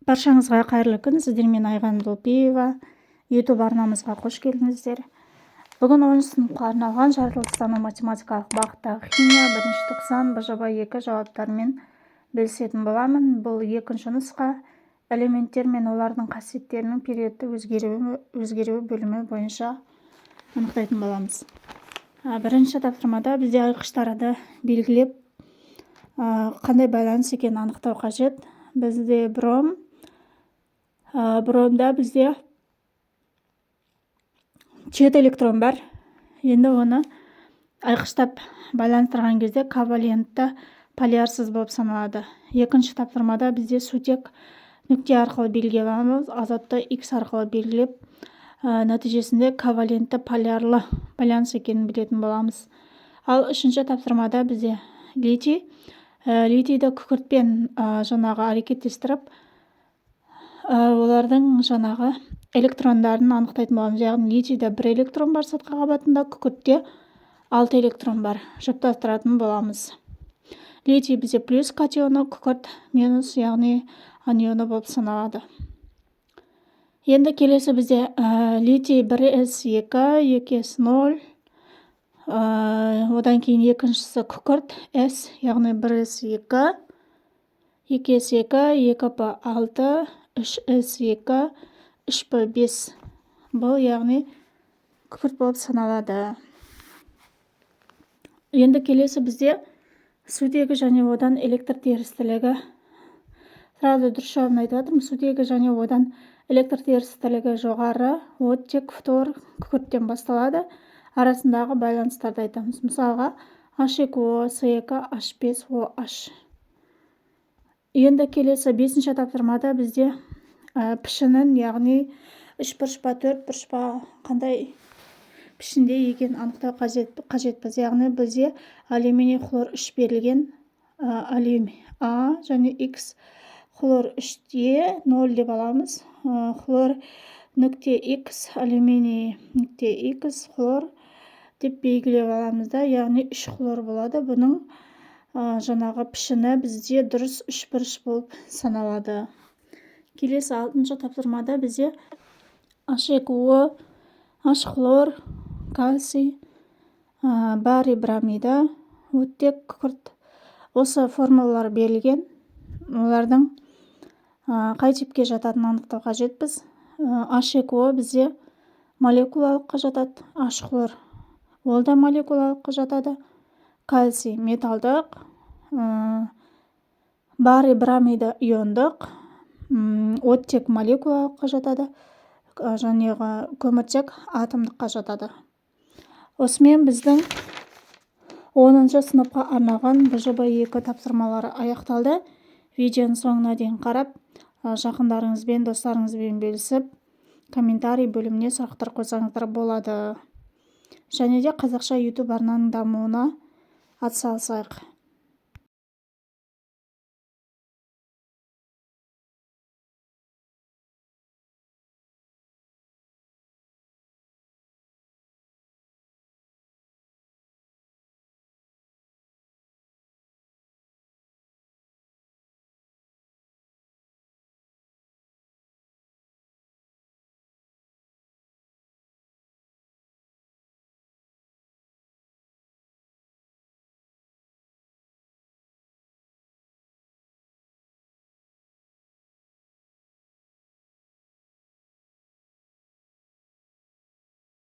Баршаңызға қайырлы күн! Сіздермен Айған Долпиева. YouTube арнамызға қош келдіңіздер. Бүгін 10 сыныпқа арналған жаратылыстану математикалық бағыттағы химия, бірінші тоқсан, БЖБ 2 жауаптарымен бөлісетін боламын. Бұл екінші нұсқа. Элементтер мен олардың қасиеттерінің периодты өзгеруі бөлімі бойынша анықтайтын боламыз. Бірінші тапсырмада бізде айқыштарды белгілеп, қандай байланыс екенін анықтау қажет. Бізде бром, бромда бізде жеті электрон бар. Енді оны айқыштап байланыстырған кезде ковалентті полярсыз болып саналады. Екінші тапсырмада бізде сутек нүкте арқылы белгілеп аламыз, азотты X арқылы белгілеп, нәтижесінде ковалентті полярлы байланыс екенін білетін боламыз. Ал үшінші тапсырмада бізде литий, литийді күкіртпен жаңағы әрекеттестіріп, олардың жаңағы электрондарын анықтайтын боламыз. Яғни литийде бір электрон бар сыртқы қабатында, күкіртте алты электрон бар. Жұптастыратын боламыз. Литий бізде плюс катионы, күкірт минус, яғни анионы болып саналады. Енді келесі бізде литий 1 с 2, 2 с 0, одан кейін екіншісі күкірт с, яғни 1 с 2, 2 с 2, 2 п 6, 3 с 2, 3 п 5. Бұл, яғни, күкірт болып саналады. Енді келесі бізде сутегі және одан электр терістілігі. Сразу дұрыс жауабын айтып жатырмын. Сутегі және одан электр терістілігі жоғары оттек, фтор, күкірттен басталады. Арасындағы байланыстарды айтамыз. Мысалға, H2O, С2, H5, OH. Енді келесі бесінші тапсырмада бізде пішінін, яғни үш бұрыш па, төрт бұрыш па, қандай пішінде екенін анықтау қажетпіз. Яғни бізде алюминий хлор 3 берілген. А және X, хлор 3-те 0 деп аламыз. Хлор нүкте X, алюминий нүкте X, хлор деп белгілеп аламыз да, яғни үш хлор болады. Бұның жаңағы пішіні бізде дұрыс үш бұрыш болып саналады. Келесі алтыншы тапсырмада бізде H2O, H хлор, кальций, барий бромиді, оттек, күкірт. Осы формулалар берілген. Олардың қай типке жататынын анықтау қажетпіз. H2O бізде молекулалыққа жатады, H хлор ол да молекулалыққа жатады, кальций металдық, барий бромиді иондық, оттек молекулалыққа жатады, жаңағы көміртек атомдыққа жатады. Осымен біздің 10-сыныпқа арналған БЖБ 2 тапсырмалары аяқталды. Видеоның соңына дейін қарап, жақындарыңызбен, достарыңызбен бөлісіп, комментарий бөліміне сұрақтар қойсаңыздар болады. Және де қазақша YouTube арнаның дамуына атсалысайық.